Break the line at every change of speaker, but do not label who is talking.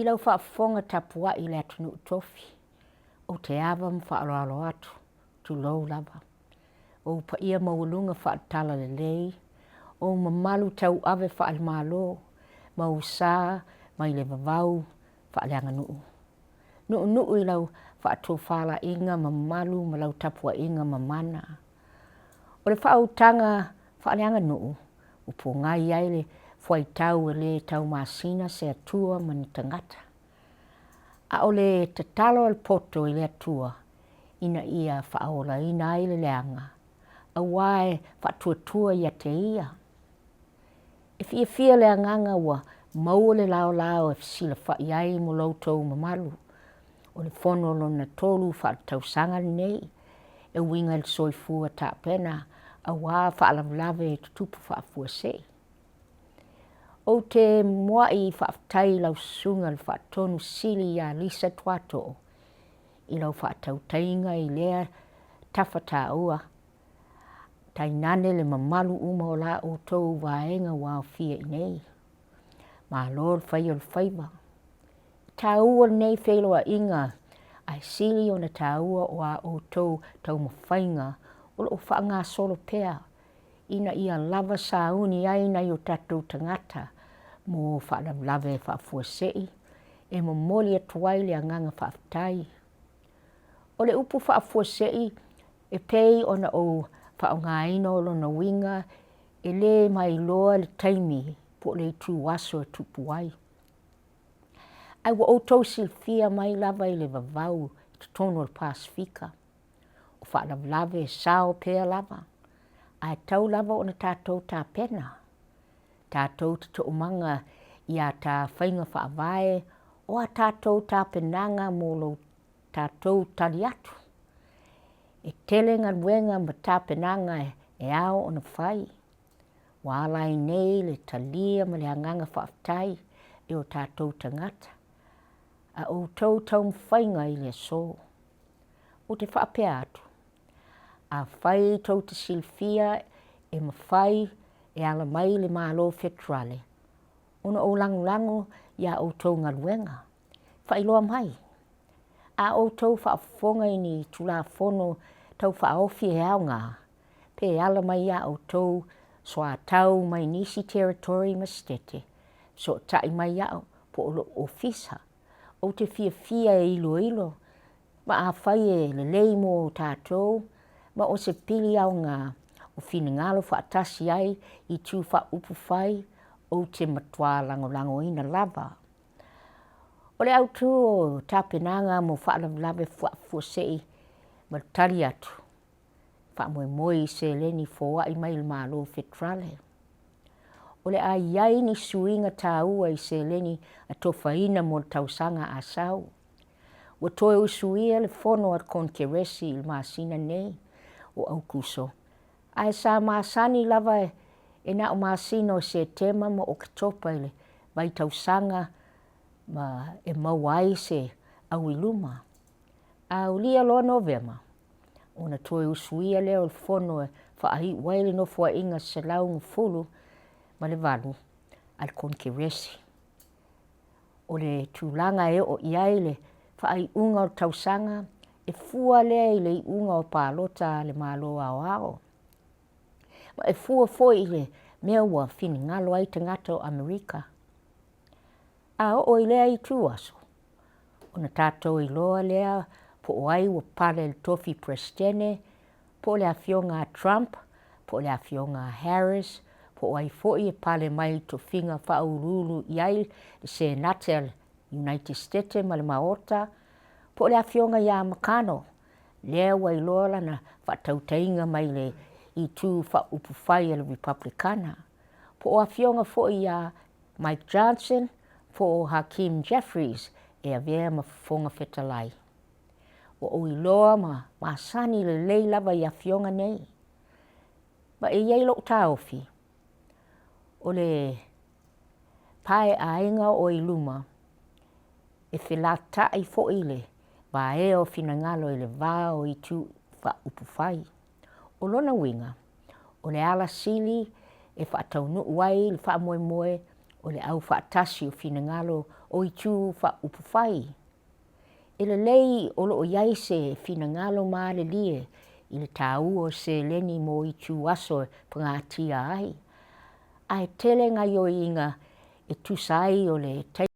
I lau faafofoga tapuai i le atunuu tofi, ou te ava ma faaaloalo atu, tulou lava. O ou paia maualuga faale-Talalelei, o ou mamalu tauave faale-Malo ma ou sa mai le vavau faaleaganuu. Nuunuu i lau faatofalaiga mamalu ma lau tapuaiga mamana. O le faautaga faaleaganuu ua pogai ai le fuaitau e le taumasina se Atua ma ni tagata. A o le tatalo a le poto i le Atua ina ia faaolaina ai le leaga, auā e faatuatua ia te Ia. E fiafia le agaga ua maua le laolao e fesilafai ai ma lo outou mamalu. O le fono lona tolu faaletausaga lenei e uiga i le soifua tapena aua faalavelave e tutupu faafuasei. Ou te muai faafetai i lau Susuga i le Faatonu Sili ia Lisa Tuato'o i lau faatautaiga i lea tafa taua, tainane le mamalu uma o la outou vaega ua aofia i inei. Malo le fai o le faiva. E taua lenei feiloaiga ae sili ona taua o a outou taumafaiga o lo o faagasolo pea ina ia lava sauni ai nai o tatou tagata mo faalavelave faafuasei e momoli atu ai le agaga faafetai. O le upu faafuasei e pei ona ou faaaogaina o lona uiga e le mailoa le taimi po o le ituaso e tupu ai. Ae ua outou silafia mai lava i le vavau i totonu o le Pasefika, o faalavelave e sao pea lava, ae tatau lava ona tatou tapena, tatou te toomaga i a ta faiga faavae o a tatou tapenaga mo lo tatou tali atu. E tele galuega ma tapenaga e ao ona fai. Ua ala ai nei le talia ma le agaga faafetai e o tatou tagata a outou taumafaiga i le aso. Ou te faapea atu, afai tou te silafia e mafai e ala mai le Malo Feterale ona ou lagolago i a outou galuega, faailoa mai. A outou faafofoga i ni Tulafono Tau Faaofi e aoga, pe ala mai iā outou soatau mai nisi territory ma setete, fesootai mai au po o lo'u ofisa. Ou te fiafia e iloilo ma afai e lelei mo tatou ma o se pili aoga o finagalo faatasi ai i itu faaupufai, ou te matua lagolagoina lava. O le autu o tapenaga mo faalavelave faafuasei ma le tali atu, faamoemoe i seleni foai mai le Malo Feterale. O le a i ai ni suiga taua i seleni atofaina mo le tausaga a sau. Ua toe usuia le fono a le Konekeresi i le masina nei o Aukuso, ae sa masani lava e na o masina o Setema ma Oketopa i le vaitausaga ma e maua ai se auiluma. A aulia loa Novema, ona toe usuia lea o le fono e faaiu ai le Nofoaiga 118 a le Konekeresi. O le tulaga e oo i ai le faaiuga o le tausaga, e fua lea i le iuga o palota a le Malo Aoao, ma e fua foi i le mea ua finagalo ai tagata o Amerika. A oo i lea ituaso, ona tatou iloa lea po o ai ua pale i le tofi Peresetene, po o le Afioga a Trump, po o le Afioga a Harris, po o ai foi e pale mai i tofiga faauluulu i ai le Senate a le United Setete ma le Maota, po o le Afioga ia McConnell, lea ua iloa lana faatautaiga mai le itu faaupufai a le Ripapulikana, po o Afioga foi ia Mike Johnson po o Hakeem Jeffries e avea ma Fofoga Fetalai. Ua ou iloa ma masani lelei lava i afioga nei. Ma e i ai lo'u taofi, o le paeaiga o i luma, e felata'i foi le vaea o finagalo i le va o itu faaupufai. O lona uiga, o le ala sili e faataunuu ai le faamoemoe. O le aufaatasi o finagalo o itu faaupufai. E lelei o loo i ai se finagalo malilie i le taua o seleni mo itu aso e pagatia ai, ae tele gaioiga e tusa ai o le taimi.